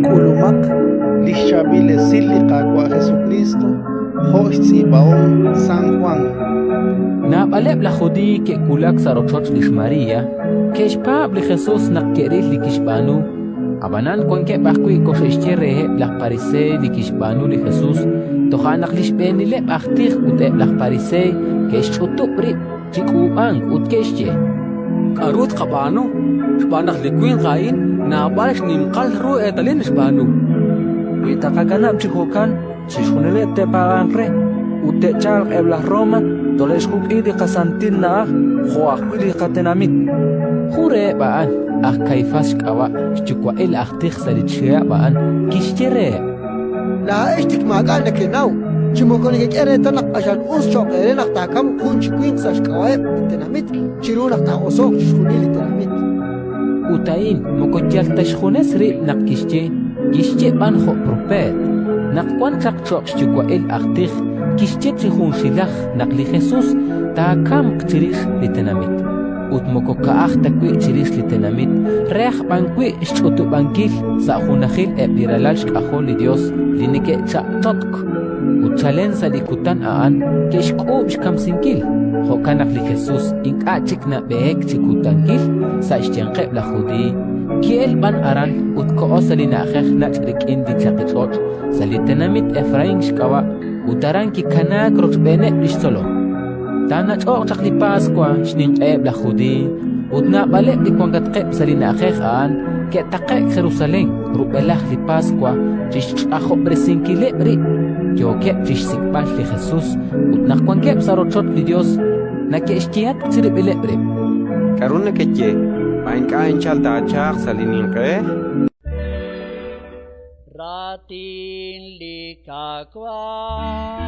K'ulumaq li xChaab'il Esil li Qaawa' Jesukriist jo' xtz'iib'ahom San Jwan. Naab'aleb' laj Judiiy ke'wulak sa' rochoch lix María, ke'xpaab' li Jesus naq ke'ril li kixb'aanu. Ab'anan wankeb' ajwi' koxe'xye reheb' laj Pariseey li kixb'aanu li Jesus. Toja' naq li xb'eenileb' aj tij ut eb' laj Pariseey ke'xch'utub' rib' chi k'uub'ank ut ke'xye: K'aru tqab'aanu? Xb'aan naq li winq a'in naab'al xninqal ru eetalil naxb'aanu. Wi taqakanab' chi jo'kan, chixjunileb' te'paab'anq re, ut te'chalq eb' laj Roma, tole'xjuk'i li qasantil na'aj jo' ajwi' li qatenamit. Jun reheb' a'an, aj Kaifás xk'ab'a', xyuwa'il aj tij sa' li chihab' a'an, kixye reheb': Laa'ex tik maak'a' nekenaw, chi moko nekek'e reetal naq q'axal us cho'q eere naq taakamq jun chi winq sa' xk'ab'a'eb' li tenamit chiru naq taa'oso'q chixjunil li tenamit. Ut a'in moko yal ta xjunes rib' naq kixye, kixye b'an jo' propeet. Naq wan chaq cho'q xyuwa'il aj tij, kixye chi junxilaj naq li Jesus taakamq chirix li tenamit. Ut moko ka'aj ta wi' chirix li tenamit, re aj b'an wi' xch'utub'ankil sa' junajil eb' li ralal xk'ajol li Yos li neke'cha'chotk. Ut chalen sa' li kutan a'an ke'xk'uub' xkamsinkil. Jo'kan naq li Jesus ink'a' chik nab'ehek chi kutankil sa' xyanqeb' laj Judiiy, ki'elk b'an aran ut koho sa' li na'ajej nach' rik'in li chaqich'och', sa' li tenamit Efraín xk'ab'a', ut aran kikanaak rochb'eeneb' li xtzolom. Taanach'o'q chaq li Paswa, xninq'eheb' laj Judiiy, ut naab'aleb' li wankatqeb' sa' li na'ajej a'an ke'taqe'k Jerusalén rub'elaj li Paswa chi xch'ajob'resinkileb' rib', yookeb' chi xsik'b'al li Jesus, ut naq wankeb' sa' rochoch li Yos, neke'xyehatq chirib'ileb' rib': K'aru nekeye? Ma ink'a' anchal taachalq sa' li ninq'e? Raatin li Qaawa'.